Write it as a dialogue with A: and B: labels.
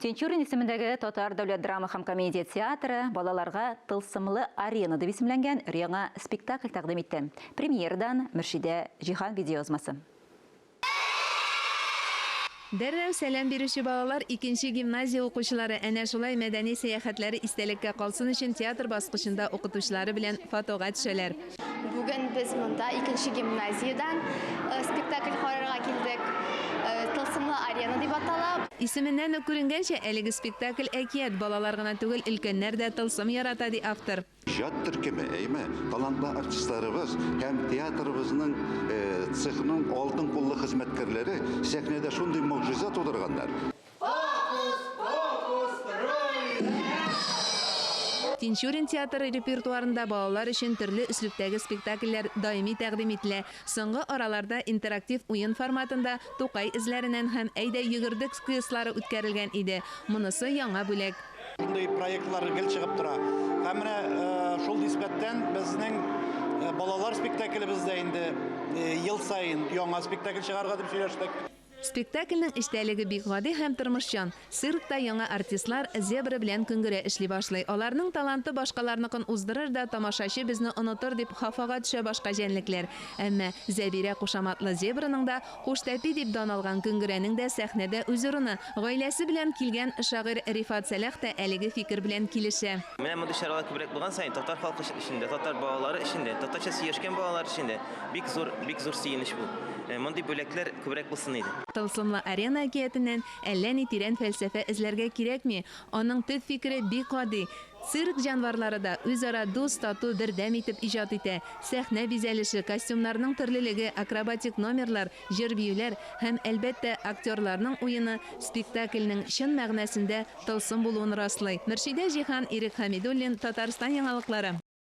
A: Тинчурин исемендәге Татар дәүләт драма һәм комедия театры балаларга Тылсымлы арена дип исемләнгән өр-яңа спектакль тәкъдим итте. Премьерадан Мөршидә Җиһан видеоязмасы.
B: Дәррәү сәлам бирүче балалар икенче гимназия укучылары әнә шулай мәдәни сәяхәтләре истәлеккә калсын өчен театр баскычында укытучылары белән фотога төшәләр.
C: Бүген без монда икенче гимназиядән спектакль карарга килдек. Тылсымлы арена дип атала.
B: Исеменнән үк күренгәнчә, әлеге спектакль әкият, балалар гына түгел, өлкәннәр дә тылсым ярата, ди автор.
D: Иҗат төркеме, әйме, талантлы артистларыбыз һәм театрыбызның цехның алтын куллы хезмәткәрләре сәхнәдә шундый могҗиза тудырганнар.
B: Тинчурин театры репертуарында балалар өчен төрле өслүбтәге спектакльләр даими тәкъдим ителә. Соңгы араларда интерактив уен форматында Тукай эзләреннән һәм Әйдә йөгердек квестлары үткәрелгән иде. Монысы яңа бүләк.
E: Шундый проектлар гел чыгып тора. Һәм менә шул нисбәттән безнең балалар спектаклебез дә инде ел саен яңа спектакль чыгарырга дип сөйләштек.
B: Спектакльнең эчтәлеге бик гади һәм тормышчан. Циркта яңа артистлар Зебра белән Көнгерә эшли башлый. Аларның таланты башкаларныкын уздырыр да, тамашачы безне онытыр дип хафага төшә башка җәнлекләр. Әмма Зәбирә кушаматлы Зебраның да, Куштәпи дип дан алган Көнгерәнең дә сәхнәдә үз урыны. Гаиләсе белән килгән шагыйрь Рифат Сәлах та әлеге фикер белән килешә.
F: Менә мондый чаралар күбрәк булган саен, татар халкы өчен дә, татар балалары өчен дә, татарча сөйләшкән балалар өчен дә бик зур, бик зур сөенеч бу. Мондый бүләкләр күбрәк булсын иде.
B: Тылсымлы арена әкиятеннән әллә ни тирән фәлсәфә эзләргә кирәкми. Аның төп фикере бик гади, цирк җанварлары да үзара дус, тату, бердәм итеп иҗат итә. Сәхнә бизәлеше, костюмнарның төрлелеге, акробатик номерлар, җыр-биюләр һәм, әлбәттә, актерларның уены спектакльнең чын мәгънәсендә тылсым булуын раслый. Мөршидә Җиһан, Ирек Хәмидуллин, Татарстан яңалыклары.